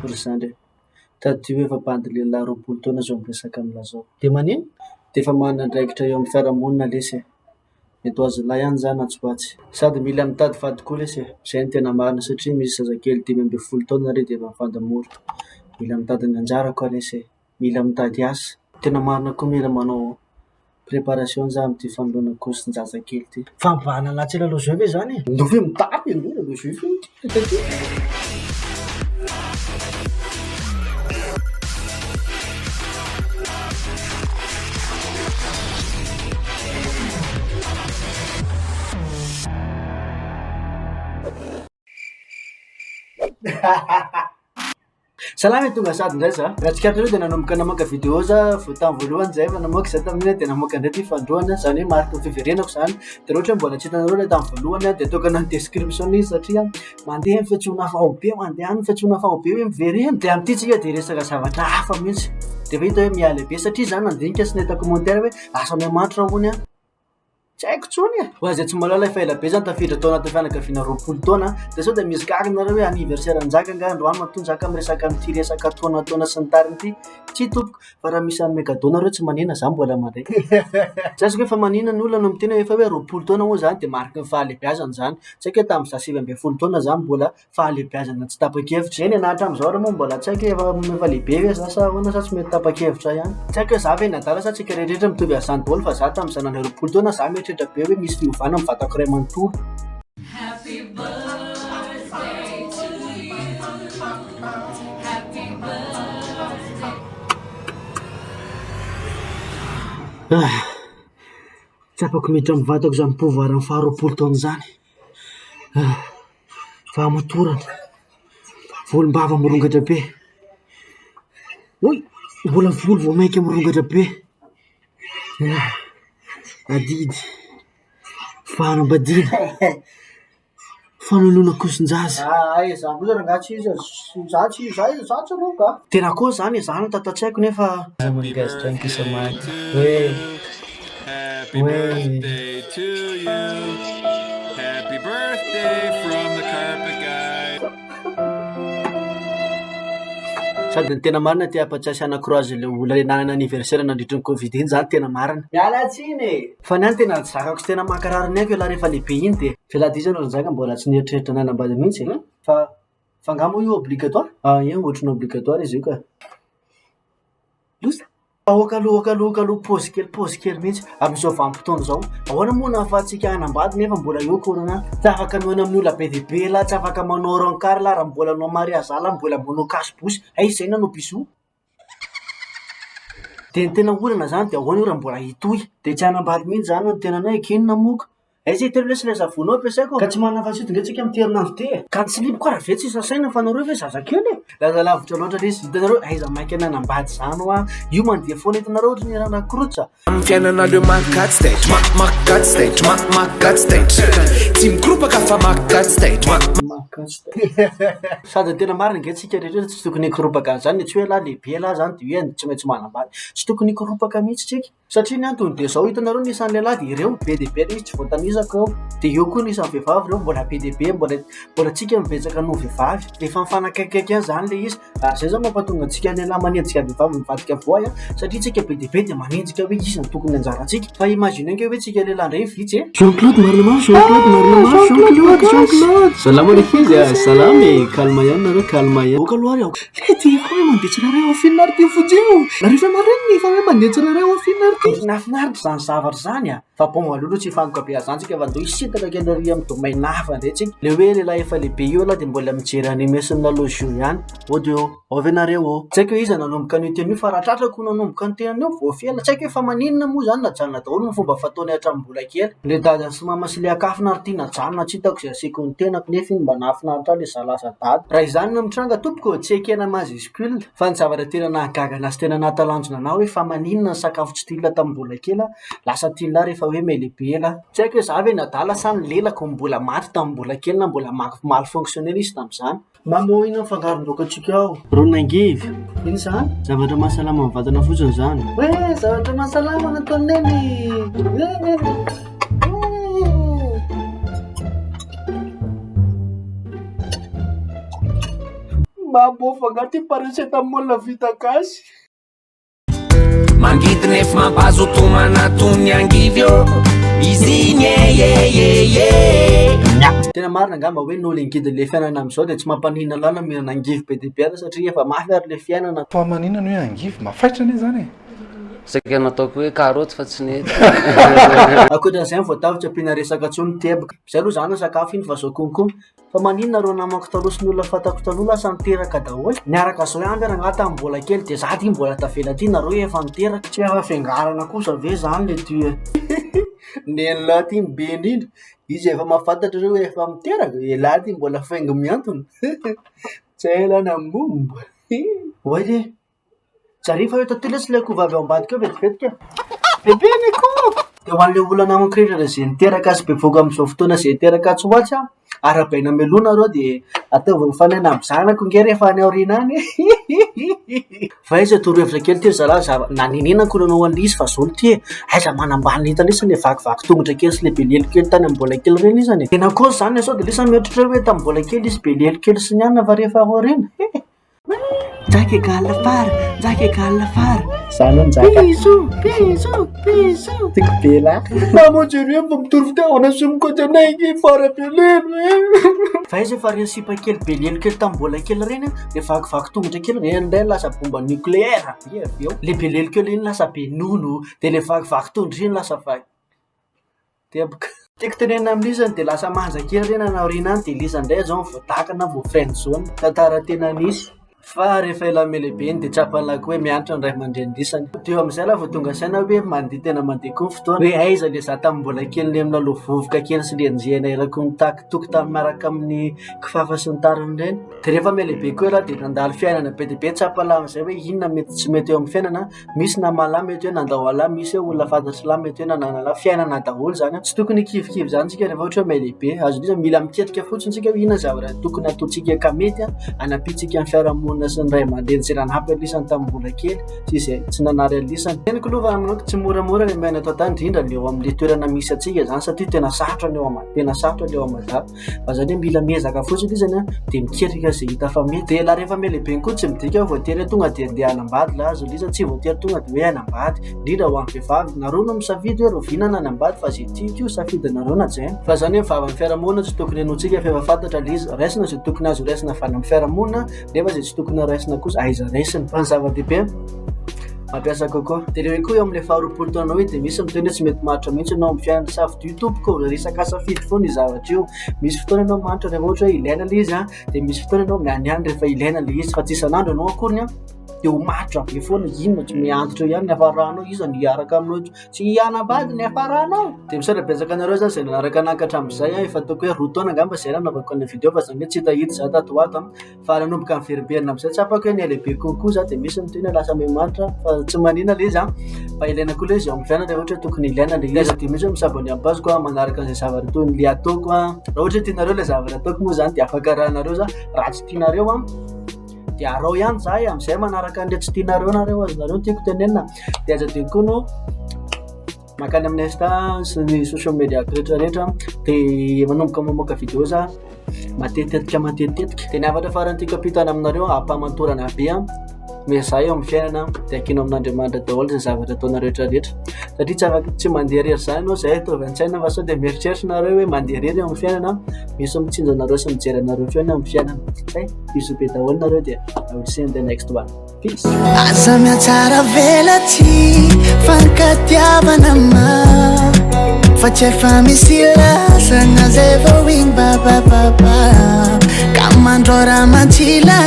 Ry zandry e! Tadidio efa bandy lehilahy 20 taona izao miresaka aminà izao. Dia manino? Dia efa manana andraikitra eo amin'ny fiarahamonina lesy e! Mety ho azon'lahy ihany izany atsy ho atsy. Sady mila mitady vady koa lesy e! Izay no tena marina satria misy zazakely 15 taona re dia efa mivady mora. Mila mitady ny anjarako aho lesy e! Mila mitady asa. Tena marina koa mila manao préparation za amin'ity fanoloana kosin-jazakely ity. Fampivahana lahy tsy lalao jeu ve izany e? Ndao ve mitapy e, ndao lalao jeu ve ity? Salama e, tonga sady indray za. Raha tsikaritrareo dia nanomboka namoaka vidéo za vao tamin'ny voalohany zay vao namoaka za tamin'iny dia namoaka indray ity fanindroany, izany hoe mariky ny fiverenako izany. Dia raha ohatra hoe mbola tsy hitanareo ilay tamin'ny voalohany dia ataoko anaty description izy satria mandeha ny fiantsoana faobe, mandeha any ny fiantsoana faobe hoe miverena. Dia amin'ity tsika dia hiresaka zavatra hafa mihitsy. Dia efa hita hoe miha-lehibe satria za nandinika sy nahita commentaire hoe lasa miha-mahantra hono aho. Tsy haiko intsony e! Ho an'izay tsy mahalala, efa ela be zany tafiditra tao anatin'ny fianakaviana 20 taona dia sao dia misy gaga nareo hoe anniversaire Njaka angaha androany matoa Njaka miresaka amin'ity resaka taonataona sy ny tariny ity. Tsia tompoko, fa raha misy hanome cadeau nareo tsy manina za mbola mandray. Tsy azoko hoe fa manina ny olona no miteny hoe efa hoe 20 taona moa zany dia mariky ny fahalehibiazana izany. Tsy haiko hoe tamin'izaho 19 taona za mbola fahalehibiazana tsy tapa-kevitra. Eny e, na hatramin'izao ary moa mbola tsy haiko hoe efa efa lehibe ve za sa ahoana sa tsy mety tapa-kevitra ihany. Tsy haiko hoe za ve ny adala sa tsika rehetra mitovy an'izany daholo fa za tamin'izaho nanao 20 taona za mieritreritra be hoe misy fiovana amin'ny vatako iray manontolo. Happy birthday to you Happy birthday. Ah! Tsapako miditra amin'ny vatako izany pouvoir ny faha 20 taona izany. Ah! Fahamatorana, volom-bava mirongatra be, oy! Mbola volo vao mainka mirongatra be, adidy, fanambadiana, fanoloana kosin-jaza. Tena akory zany e, za no tata-tsaiko nefa. Happy birthday to you. Happy birthday to you. Happy birthday from the carpet guy. Sady ny tena marina te hampatsiahy sy hana-courage ilay olona ilay nanana anniversaire nandritra ny covid iny zany tena marina. Miala tsiny e! Fa ny ahy ny tena tsy zakako sy tena mankarary ny aiko ialahy rehefa lehibe iny dia. F'elah ty zany ry Njaka mbola tsy nieritreritra ny hanambady mihitsy e! Fa fa angaha moa io obligatoire? Ah io ohatran'ny obligatoire izy io ka. Loza! Aoka aloha, aoka aloha, aoka aloha, pause kely, pause kely mihitsy. Amin'izao vanim-potoana izao, ahoana moa no ahafahantsika hanambady nefa mbola eo corona? Tsy afaka mihaona amin'ny olona be dia be elah, tsy afaka manao rencard elah raha mbola hanao mariage elah mbola manao cache bouche, aiza izay nanao bisous? Dia ny tena olana izany dia ahoana io raha mbola hitohy? Dia tsy hanambady mihitsy izany ny tenanay, k'inona moa ka? Aiza ity lesy ilay savony ampiasaiko? Ka tsy manana afa-tsy ito tsika amin'ity herinandro ity e! Ka ny slip-ko ary ve tsy sasaina fa nareo ve zazakely e! Lasa lavitra loatra lesy, hitanareo aiza maika nanambady izany hoa, io mandeha foana hitanareo ohatry ny rana krotsa. Amin'ny fiainana aleo makatsy taitra, ma- makatsy taitra, ma- makatsy taitra. Tsy mikoropaka fa makatsy taitra, ma- Makatsy taitra. Sady ny tena marina ange tsika rehetra tsy tokony hikoropaka an'izany e, tsy hoe lahy lehibe lahy zany de hoe tsy maintsy manambady, tsy tokony hikoropaka mihitsy tsika. Satria ny antony dia izao, hitanareo ny isan'ny lehilahy dia ireo be dia be ilay izy tsy voatanisako eo, dia eo koa ny isan'ny vehivavy ireo mbola be dia be, mbola mbola tsika no betsaka noho vehivavy, efa mifanakaikikaiky ihany izany ilay izy, ary izay izao mampatonga antsika lehilahy manenjika vehivavy mivadika voay an, satria tsika be dia be dia manenjika hoe iza no tokony anjarantsika, fa imaginez ange hoe tsika lehilahy indray vitsy e! Jean Claude marina mafy, Jean Claude marina mafy, Jean Claude, Jean Claude. Salama ry ankizy a, salama e, calme ihany nareo, calme ihany. Aoka aloha ary aoka. Lety efa hoe mandeha tsirairay ao film ary ty vonjeo. Nareo efa marenina efa hoe mandeha tsirairay ao film ary ty. Nahafinaritra izany zavatra izany a! Fa bon aleo aloha tsy hifantoka be an'izany tsika fa ndao hisintaka kely ary amin'ny domaine hafa indray tsika. Le hoe lehilahy efa lehibe io aloha dia mbola mijery anime sy ny lalao jeux ihany. Ody ô! Ao ve nareo ô? Tsy haiko hoe iza nanomboka an'io teny io fa raha tratrako io nanomboka ny teny io voafela. Tsy haiko hoe fa maninona moa izany najanona daholo ny fomba fataony hatramin'ny mbola kely. Le dada sy mama sy le akafina ary ty najanona tsy hitako izay asiako ny tenako nefa iny mba nahafinaritra ahy le za lasa dada. Raha izany no mitranga tompoko tsy ekena majuscule fa ny zavatra tena nahagaga anahy sy tena nahatalanjona anahy hoe fa maninona ny sakafo tsy tian'la tamin'ny mbola kely aho lasa tian'la rehefa hoe mihalehibe ela. Tsy haiko hoe za ve nadala sa ny lelako no mbola maty tamin'ny mbola kely na mbola mal fonctionner izy tamin'izany. Mamo inona ny fangaron-daokantsika ao? Ron'angivy. Inona izany? Zavatra mahasalama ny vatana fotsiny izany. Hoe zavatra mahasalama nataon'i Neny! Mahambofa angaha ty paracétamol vita gasy? Mangidy nefa mampazoto toy ny angivy ô izy iny e ye ye ye. Tena marina angamba hoe noho le ngidin'le fiainana amin'izao dia tsy mampaninona lalana mihinana angivy be dia be ary satria efa mafy ary le fiainana. Fa maninona ny hoe angivy? Mafaitra anie zany e! Saika nataoko hoe karaoty fa tsy nety. Ankoatran'izay ny voatavo tsy ampiana resaka intsony teboka. Izay aloha zany ny sakafo iny fa zao konko. Fa maninona reo namako taloha sy ny olona fantako taloha lasa niteraka daholo? Niaraka zao ihany ve rangahy tamin'ny mbola kely dia za ty mbola tavela aty nareo efa niteraka? Tsy efa fiangarana kosa ve zany le ty e? Nen'lah ty ny be indrindra, izy efa mahafantatra reo hoe efa miteraka, elah ty mbola faingo mihantona, tsy hay elah na momba. Oay le! Jereo fa eo taty lesy ilay akoho vavy ao ambadika ao vetivetika e! Bebe ny akoho! Dia ho an'ilay olona namako rehetra izay niteraka sy bevohoka amin'izao fotoana izay hiteraka atsy ho atsy an, arahabaina mialoha nareo dia ataovy mifanena amin'ny zanako ange rehefa any aoriana any e! Fa aiza torohevitra kely ity ry zalahy, zava- nanenenako nanao an'ilay izy fa zao no ty e, aiza manambany hita lesy ilay vakivaky tongotra kely sy ilay be lelo kely tany amin'ny mbola kely ireny isany e! Tena kôzy izany e, sao dia lesy mieritreritra hoe tamin'ny mbola kely izy be lelo kely sy ny anona fa rehefa aoriana he! Njaka égale fara, njaka égale fara. Zany hoe njaka. Bisous, bisous, bisous. Tiako be lah. Maman jereo fa mitovy fitiavana sy mikoty anay ange fara be lelo e. Fa aiza fa reny sipa kely be lelo kely tamin'ny mbola kely reny an, le vakivaky tongotra kely reny indray lasa bomba nucléaire be avy eo. Le be lelo kely iny lasa be nono, de le vakivaky tongotra iny lasa va- Teboka. Tiako tenenina amin'lisany dia lasa manja kely ireny any aoriana any dia lisany indray izao voadaka na voa friend zone. Tantara tena nisy. Fa rehefa ela mihalehibe iny dia tsapan'lah koa hoe mianatra ny ray aman-dreny lisany. Dia eo amin'izay lah vao tonga saina hoe mandeha tena mandeha koa ny fotoana. Hoe aiza le za tamin'ny mbola kely le milalao vovoka kely sy le enjehina eraky ny takitoko tamin'ny miaraka amin'ny kifafa sy ny tariny ireny. Dia rehefa mihalehibe koa ialahy dia nandalo fiainana be dia be tsapan'lah amin'izay hoe inona mety tsy mety eo amin'ny fiainana. Misy namalahy mety hoe nandao an'lah, misy hoe olona fantatr'lah mety hoe nanana an'lah, fiainana daholo zany an, tsy tokony hikivikivy zany tsika rehefa ohatra hoe mihalehibe, azo indrindra mila miketrika fotsiny tsika hoe inona ny zavatra tokony ataontsika ka mety an, hanampiantsika ny fiarahamonina sy ny ray aman-dreny izay nanampy an'isany tamin'ny mbola kely sy izay tsy nanary an'isany. Henoko aloha fa amiko tsy moramora ny miaina eto an-tany indrindra ny eo amin'ilay toerana misy antsika zany satria tena sarotra ny eo ama- tena sarotra ny eo a Mada. Fa zany hoe mila miezaka fotsiny izy an, dia miketrika izay hita fa mety. Dia la rehefa mihalehibe koa tsy midika hoe voatery hoe tonga dia andeha hanambady la azo lisa, tsy voatery tonga dia hoe hanambady, indrindra ho an'ny vehivavy. Nareo no misafidy hoe rahoviana no hanambady fa izay tiako io safidinareo na tsy. Fa zany hoe vavan'ny fiarahamonina tsy tokony henointsika fa efa fantatra ilay izy. Raisina izay tokony azo raisina avy any amin'ny fiarahamonina nefa izay tsy tokony raisina kosa aiza raisina. Fa ny zava-dehibe mampiasa coco. Dia ireo koa eo amin'ilay faharoapolo taonanao io dia misy miteny hoe tsy mety mahantra mihitsy ianao amin'ny fiainana. Safidio tompoko, resaka safidy foana io zavatra io. Misy fotoana ianao mahantra rehefa ohatra hoe ilaina ilay izy an, dia misy fotoana ianao mianiany rehefa ilaina ilay izy fa tsy isan'andro ianao akoriny an dia ho mahantra be foana. Inona tsy mihantitra eo ihany ny hafaranao, iza no hiaraka aminao eto? Tsy hanambady ny hafaranao. Dia misaotra betsaka anareo zany izay nanaraka anah hatramin'izay an, efa ataoko hoe 2 taona angamba izay nanaovako an'ilay video fa izany hoe tsy hitahita izaho tato ho ato an. Fa nanomboka niverimberina amin'izay tsapako hoe nihalehibe kokoa za dia misy ny tena lasa mihamanitra fa tsy manina ilay izy an, fa ilaina koa ilay izy eo amin'ny fiainana rehefa ohatra hoe tokony ilaina ilay izy. Aza adino mihitsy hoe mi-s'abonner amin'ny page-ko an, manaraka an'izay zavatra toy ny le ataoko an, raha ohatra hoe tianareo ilay zavatra ataoko moa zany dia afaka arahanareo za, raha tsy tianareo an dia araho ihany za e, amin'izay manaraka an'ilay tsy tianareo nareo, azonareo ny tiako tenenina, dia aza adino koa no mankany amin'ny insta sy ny social media rehetra rehetra dia manomboka mamoaka vidéo za matetitetika matetitetika. Dia ny hafatra farany tiako ampitana aminareo ampamantorana be an, miezaha eo amin'ny fiainana dia ankino amin'Andriamanitra daholo izay zavatra ataonareo rehetra rehetra satria tsy afaka tsy mandeha irery izany ianao izay ataovy an-tsaina fa sao dia mieritreritra nareo hoe mandeha irery eo amin'ny fiainana, misy mitsinjo anareo sy mijery anareo foana amin'ny fiainana. Zay, bisous be daholo nareo dia I will see you in the next one. Peace. Aza miatsara velatsihy fankatiavana ma fa tsy efa misy lasana zay vao igny babababa ka mandrora mantsila.